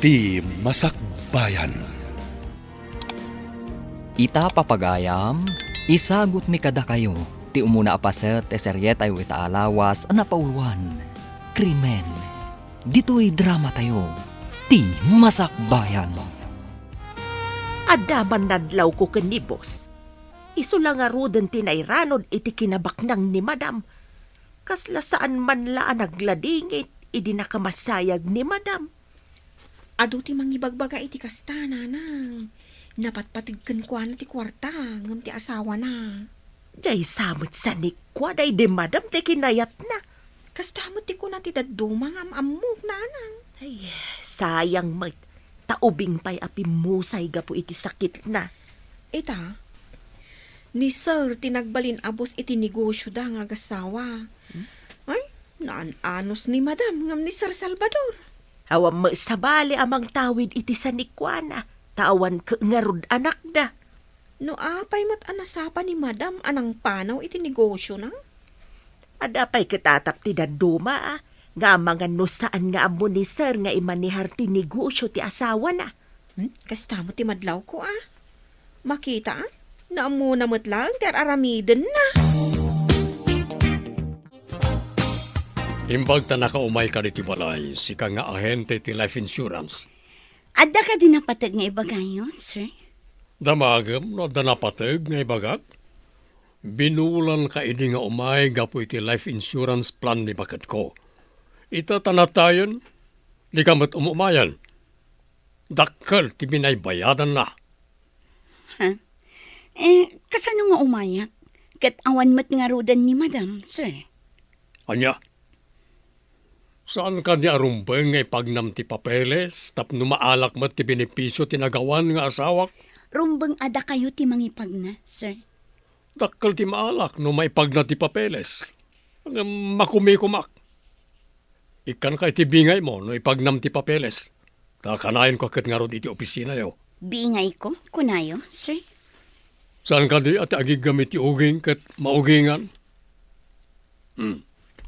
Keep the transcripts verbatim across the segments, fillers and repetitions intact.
Ti Masakbayan. Ita, papagayam, isagutmi kadakayo ti umuna a paset ti serietayo ita a lawas a napauloan, Krimen. Ditoy dramatayo, Ti Masakbayan. Adda man nadlawko ken ni boss. Isu la ngaruden ti nairanod iti kinabaknang ni madam. Kasla saan man la a nagladingit idi nakamasayag ni madam. Adu ti mangibagbaga iti kasta, nanang. Napatpateg kenkuana ti kuarta, ngem ti asawana. Diay sa met sanikua daydi madam ti kinayatna. Kasta met ti kuna ti dadduma nga am-ammok, nanang. Ay, sayang met. Ta ubing pay a pimmusay gapu iti sakitna. Ita, ni Sir ti nagbalin a boss iti negosyoda nga agassawa. Hmm? Ay, naan-anos ni Madam ngem ni Sir Salvador. Awan met sabali a mangtawid iti sanikuana, ta awan ket ngarud anakda. No apay met a nasapa ni Madam a nangpanaw iti negosyona? Adda pay ket atap ti dadduma, a, nga amangan no saan nga ammo ni Sir nga imanehar ti negosyo ti asawana. Hmm? Kasta met ti madlawko, a. Makita, a? Naammona met laeng ti ar-aramidenna. Imbag ta nakaumay ka ditoy balay, sika nga ahente ti life insurance. Adda kadi napateg nga ibagayo, sir? Damagem no adda napateg nga ibagak. Binulanka idi nga umay gapu iti life insurance plan ni baketko. Ita ta natayen, dika met umumayen. Dakkel ti binaybayadanna. Ha? Eh, kasano nga umayak? Ket awan met ngaruden ni Madam, sir. Ania? Saan kadi a rumbeng nga ipagnam ti papeles tapno maalak met ti benepisio ti nagawan nga asawak? Rumbeng a dakayo ti mangipagna, sir. Dakkel ti maalak no maipagna ti papeles. Ngem makumikumak. Ikkanka iti bingaymo no ipagnam ti papeles. Ta kanayon ka ket ngarud iti opisinayo. Bingayko, kunayo, sir? Saan kadi a ti agiggam iti uging ket maugingan? Hmm.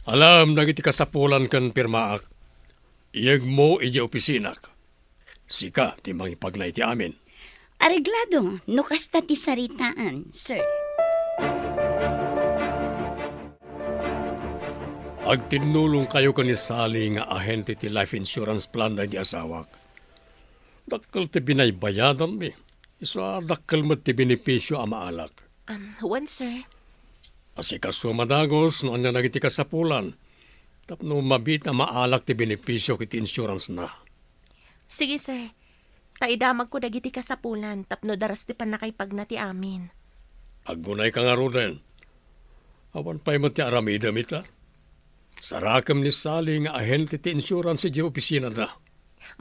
Alam dagiti kasapulan ken pirmaak. Iyegmo idiay opisinak. Sika ti mangipagna iti amin. Areglado, no kasta ti saritaan, sir. Agtinnulongkayo ken ni Sally nga ahente ti life insurance plan daydi asawak. Dakkel ti binaybayadanmi. Isu a dakkel met ti benepisio a maalak. Um, wen, sir. Asikaso a madagus no ania dagiti kasapulan tapno mabiit a maalak ti benepisio iti insurance-na. Sige, sir. Ta idamagko dagiti kasapulan tapno daras ti pannakaipagna ti amin. Aggunayka ngaruden. Awan pay met ti aramidem ita. Sarakem ni Sally nga ahente ti insurance idiay opisinada.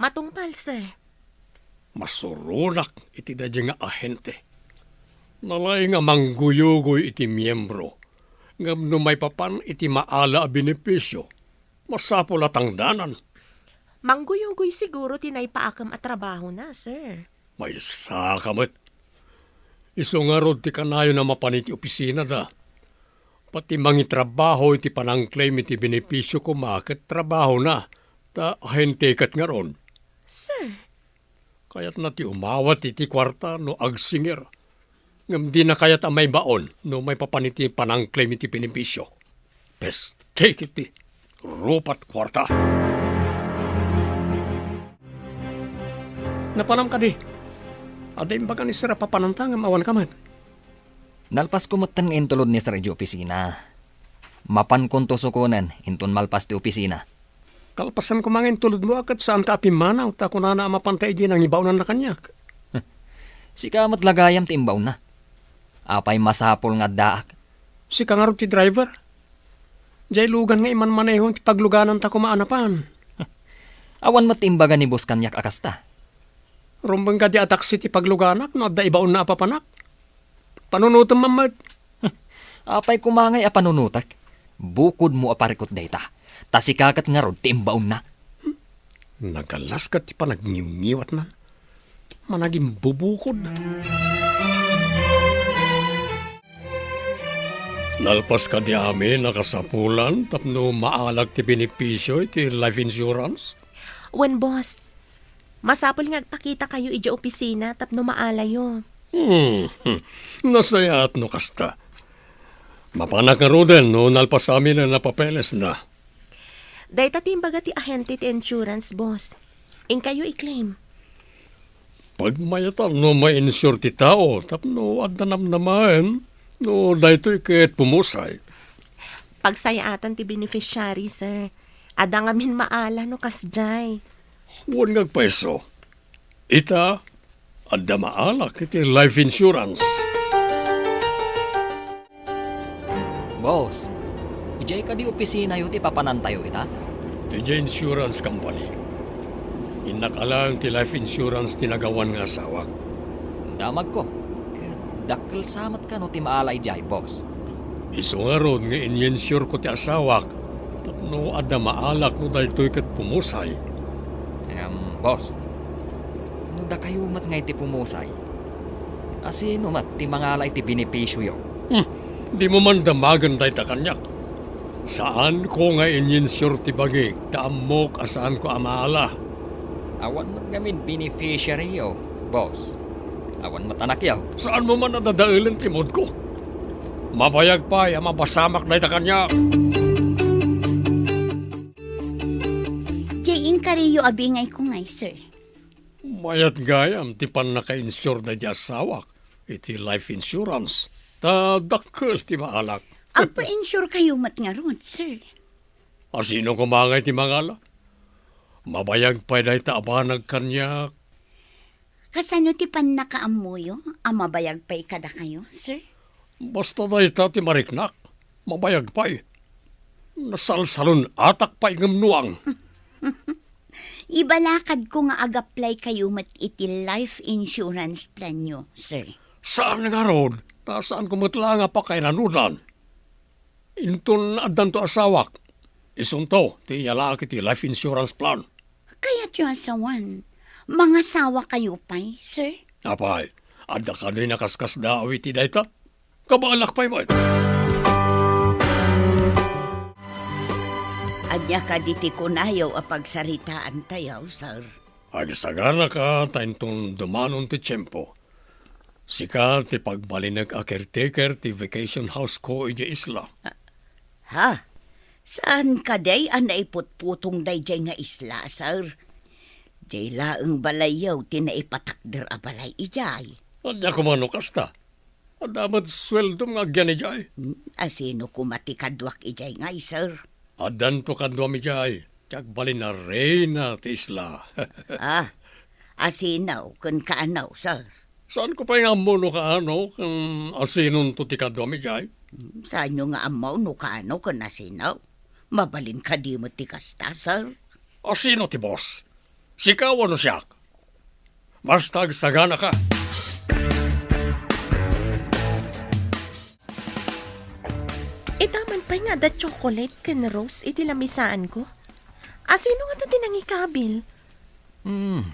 Matungpal, sir. Masuronak iti daydiay nga ahente. Nalaing a mangguyugoy iti miembro, ngem no maipapan iti maala a benepisio, masapul a tangdanan. Mangguyugoy siguro ti naipaakem a trabahona, sir. Maysaka met. Isu ngarud ti kanayon a mapan iti opisinada. Pati mangitrabaho iti panang-claim iti benepisio koma ket trabahona, ta ahente ket ngarud. Sir. Kayatna ti umawat iti kuarta no agsinger. Ngem dina kayat a maibaon no maipapan iti panang-claim iti benepisio. Peste iti rupat kuarta. Napanam kadi? Adda imbaga ni Sir a papananta ngem awan ka met. Nalpasko metten nga intulod ni Sir idiay opisina. Mapankonto sukonen inton malpas ti opisina. Kalpasan koma nga intulodmo a ket saanka a pimmanaw, ta kunana a mapanta idiay nangibaonanna kaniak. Sika met la gayam ti imbaonna. Apay masapul nga addaak? Sika ngarud ti driver. Diay lugan nga imanmaneho ti paglugananta koma a napan. Awan met ti imbaga ni boss kaniak a kasta. Rumbeng kadi a taksi ti pagluganak no adda ibaonna a papanak. Panunotem man met. Apay koma ngay a panunotek? Bukodmo a parikut dayta. Ta sika ket ngarud ti imbaonna. Nagalas ket ti panagniwngiwatna. Managimbubukod. Nalpas kadi amin a kasapulan tapno maalak ti benepisio iti life insurance? Wen, boss. Masapul nga agpakitakayo idiay opisina tapno maalayo. Hmm, hmm. Nasayaat no kasta. Mapanak ngaruden no nalpasamin a napapelesna. Dayta ti imbaga ti ahente ti insurance, boss. Inkayo i-claim. Pagmayatan no ma-insure ti tao tapno adda namnamaen no daytoy ket pumusay. Pagsayaatan ti beneficiary, sir. Adda ngamin maala no kasdiay. Wen nga agpayso. Ita, adda maalak iti life insurance. Boss, idiay kadi opisinayo ti papanantayo ita? Idiay insurance company. Innak a laeng ti life insurance ti nagawan nga asawak. Damagko. Ket dakkel sa met kano ti maala idiay, boss. Isu ngarud nga in-insure ko ti asawak tapno adda maalak no daytoy ket pumusay. Em, boss, no dakayo met ngay ti pumusay, asino met ti mangala iti benepisioyo? Hmm, dimo man damagen dayta kaniak. Saanko nga in-insure ti bagik, ta ammok a saanko a maala. Awan met ngamin beneficiaryyo, boss. Awan met anakyo. Saanmo man a dadaelen ti moodko? Mabayag pay a mapasamak dayta kaniak. Jay, inkariyo a bingayko ngay, sir. Mayat gayam ti pannaka-insure daydi asawak iti life insurance, ta dakkel ti maalak. Agpa-insure kayo met ngarud, sir. Asino koma ngay ti mangala? Mabayag pay dayta a banag kaniak. Kasano ti pannakaammoyo a mabayag pay kadakayo, sir? Basta dayta ti mariknak, mabayag pay. Nasalsalun-atak pay ngem nuang. Ibalakadko nga ag-apply kayo met iti life insurance planyo, sir. Saan ngarud, ta saanko met la nga pakainanudan. Inton addanto asawak, isunto ti iyalaak iti life insurance plan. Kayatyo a sawen, mangasawa kayo pay, sir? Apay, adda kadi nakaskasdaaw iti dayta? Kabaelak pay met. Ania kadi ti kunayo a pagsaritaantayo, sir? Agsaganaka ta inton dumanon ti tiempo, sika ti pagbalinek a caretaker ti vacation house ko idiay isla. Ha? Saan kadi a naiputputong daydiay nga isla, sir? Diay laeng balayyo ti naipatakder a balay idiay. Ania koma no kasta? Adda met sueldom nga agyan idiay. Hmm, asino koma ti kaduak idiay ngay, sir? Addanto kaduam idiay, ti agbalin a reyna ti isla. Ah, asino ken kaano, sir? Saanko pay nga ammo no kaano ken asinonto ti kaduam idiay? Hmm, saanyo nga ammo no kaano ken asino? Mabalin kadi met ti kasta, sir? Asino ti boss? Sika wenno siak? Basta agsaganaka. Ita man pay nga adda chocolate ken rose iti lamisaanko. Asino ngata ti nangikabil? Hmm.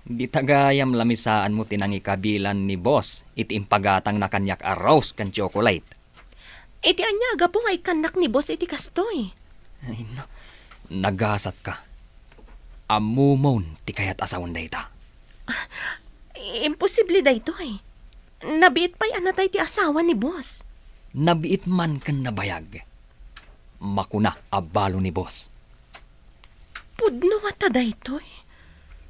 Dita gayam lamisaanmo ti nangikabilan ni boss iti impagatangna kaniak a rose ken chocolate. Iti ania a gapu nga ikkannak ni boss iti kastoy? Ay, no. Nagasatka. Ammomon ti kayat a sawen dayta. Imposible daytoy. Nabiit pay a natay ti asawa ni boss. Nabiit man ken nabayag. Makuna a balo ni boss. Pudno ngata daytoy?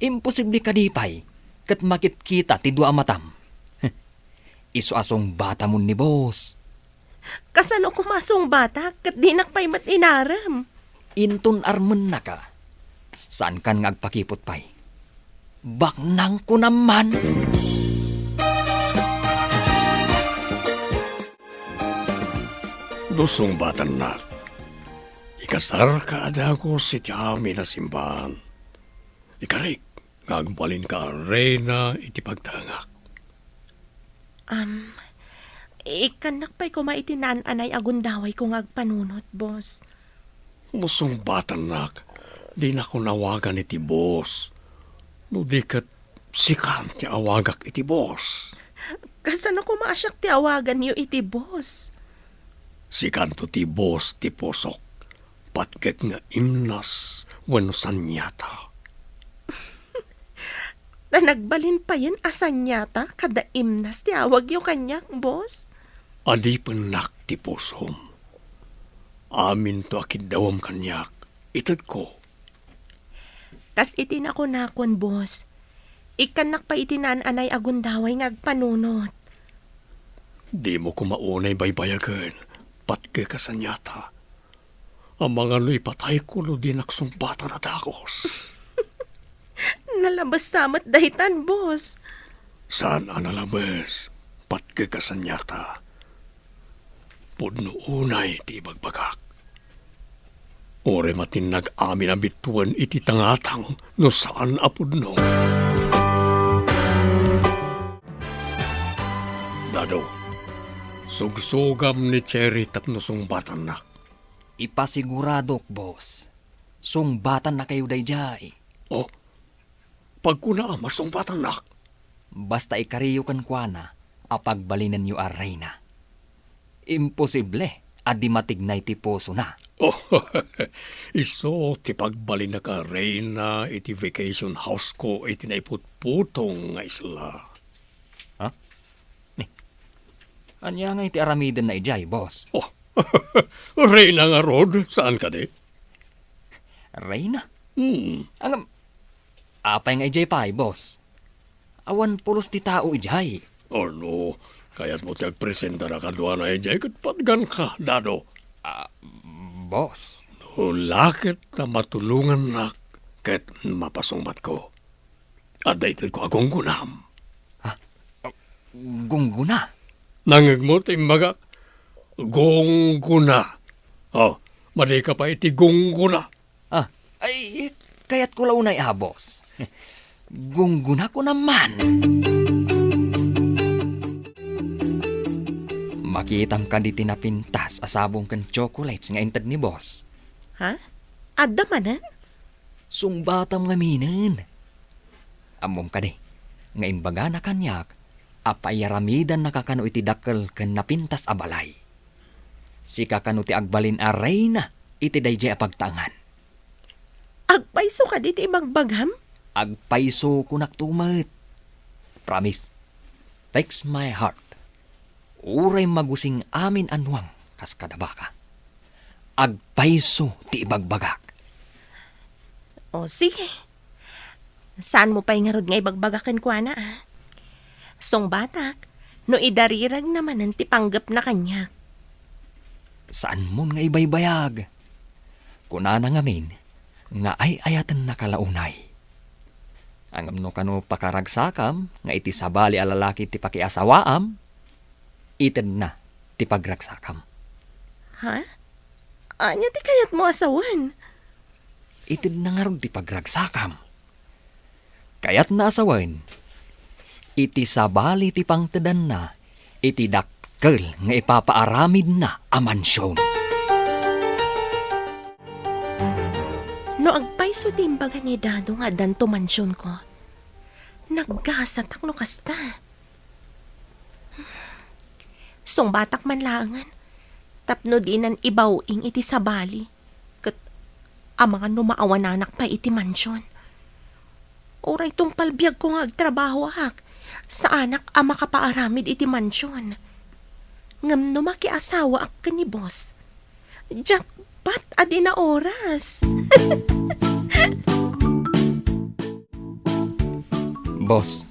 Imposible kadi pay ket makitkita ti dua a matam? Isu a sungbatamon ni boss. Kasano koma a sungbatak ket dinak pay met inarem? Inton armennaka, saankan nga agpakiput pay. Baknangko naman. No sungbatannak, ikasarka a dagus iti amin a simbahan. Ikarik nga agbalinka a reyna iti pagtaengak. Am, ikkannak pay koma iti naan-anay a gundawayko nga agpanunot, boss. No sungbatannak, dinakon awagan iti boss. No di ket, sikan ti awagak iti boss. Kasano koma a siak ti awaganyo iti boss? Sikanto ti boss ti pusok, patgek nga imnas wenno saniata. Ta nagbalin payen a saniata kada imnas ti awagyo kaniak, boss. Adipennak ti pusom. Aminto a kiddawem kaniak, itedko. Kas iti nakunakon, boss, ikkannak pay iti naan-anay a gundaway nga agpanunot. Dimo koma unay baybayagen, patgek a saniata. Amangan no ipatayko no dinak sungbatan a dakos. Nalabes sa met daytan, boss. Saan a nalabes, patgek a saniata. Pudno unay ti ibagbagak. Uray matinnag amin a bituen iti tangatang no saan a pudno. Dado, sugsugam ni Cherry tapno sungbatannak. Ipasiguradok, boss. Sungbatannakayo daydiay. Oh, pagkuna a masungbatannak. Basta ikariyo kenkuana a pagbalinenyo a reyna. Imposible a di matignay ti pusona. Oh, isu ti pagbalinnak a reyna iti vacation house ko iti naiputputong nga isla. Ha? Ni, ania nga iti aramidenna idiay, boss? Oh, reyna ngarud, saan kadi? Reyna? Hmm. Ngem, apay nga idiay pay, boss? Awan pulos ti tao idiay. Ano, kayatmo ti agpresentara kaduana idiay ket patganka, Dado? Ah, boss. No la ket ta matulongannak ket mapasungbatko. Adda itedko a gunggunam. Ha? Gungguna? Nangngegmo ti imbagak? Gungguna. Oh, madika pay iti gungguna. Ah, ay, kayatko la unay a, boss. Gungguna ko naman. Makitam kadi ti napintas a sabong ken chocolates nga inted ni boss? Ha? Adda manen? Sungbatam ngaminen. Ammom kadi nga imbagana kaniak a paaramidannaka kano iti dakkel ken napintas a balay. Sika kano ti agbalin a reyna iti daydiay a pagtaengan. Agpayso kadi ti ibagbagam? Agpaysokonakto met. Promise. Text my heart. Uray magusing amin a nuang kas kada baka. Agpayso ti ibagbagak. O, sige. Saanmo pay ngarud nga ibagbaga kenkuana, a? Sungbatak, no idariragna manen ti panggepna kaniak. Saanmon nga ibaybayag. Kunana ngamin nga ay-ayatennaka la unay. Ngem no kano pakaragsakam nga iti sabali a lalaki ti pakiasawaam, itedna ti pagragsakam. Ha? Ania ti kayatmo a sawen? Itedna ngarud ti pagragsakam. Kayatna a sawen, iti sabali ti pangtedanna iti dakkel nga ipapaaramidna a mansion. No agpayso ti imbaga ni Dado nga addanto mansionko, naggasatak no kasta. Sungbatak man laengen tapno dinan ibaw-ing iti sabali, ket amangan no maawananak pay iti mansion. Uray tungpal biagko nga agtrabahoak, saanak a makapaaramid iti mansion. Ngem no makiasawaak ken ni boss, jackpot a di naoras. Boss,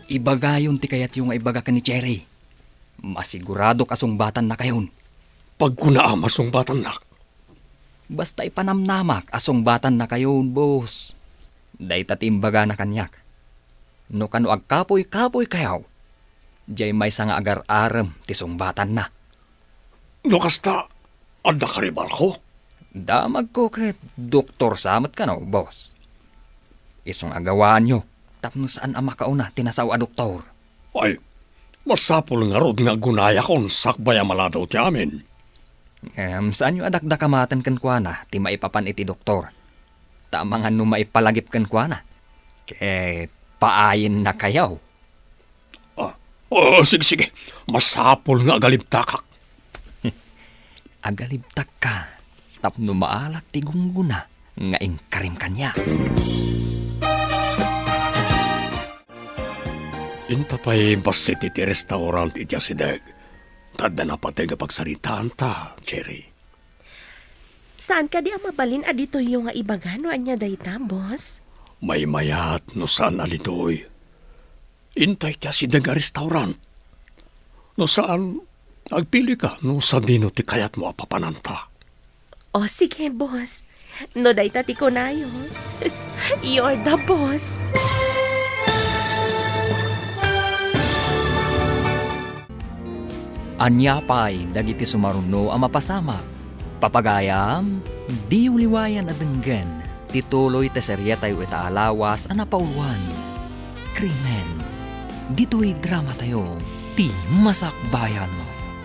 ibagayon ti kayatyo nga ibaga ken ni Cherry. Masiguradok a sungbatannakayon. Pagkunaam a sungbatannak. Basta ipanamnamak a sungbatannakayon, boss. Dayta ti imbagana kaniak. No kano agkapuy-kapuykayo, diay maysa nga agar-arem ti sungbatanna. No kasta, adda karibalko? Damagko ket doktor sa met kano, boss. Isu nga agawaanyo tapno saan a makauna ti nasao a doktor. Ay, masapul ngarud nga agunayakon sakbay a maladaw ti amin. Ngem saanyo a dakdakamaten kenkuana ti maipapan iti doktor. Ta amangan no maipalagip kenkuana, ket paayennakayo. Ah, oh, sige, sige. Masapul nga agalibtakak. Agalibtakka tapno maalak ti gunggona nga inkarim kaniak. Inta pay bassit iti restaurant iti asideg. Ta adda napateg a pagsaritaanta, Cherry. Saan kadi a mabalin a ditoyyo nga ibaga no ania dayta, boss? Maymayat no saan a ditoy. Inta iti asideg a restaurant. No saan, agpilika no sadino ti kayatmo a papananta. O, sige, boss. No dayta ti kunayo, you're the boss. Ania pay dagiti sumaruno a mapasamak? Papagayam, diyo liwayan a denggen ti tuloy ti serietayo ita a lawas a napauluan, Krimen. Ditoy dramatayo, ti Masakbayan.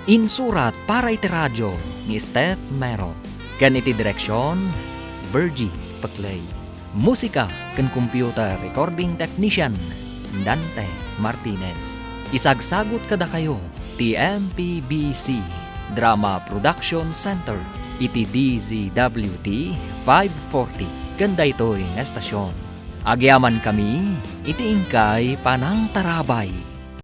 Insurat para iti radio ni Steph Mero, ken iti direksion, Virgie Peclay. Musika ken computer recording technician, Dante Martinez. Isagsagut kadakayo ti M P B C Drama Production Center iti D Z W T five forty ken daytoy nga estasion. Agyamankami iti inkay panangtarabay.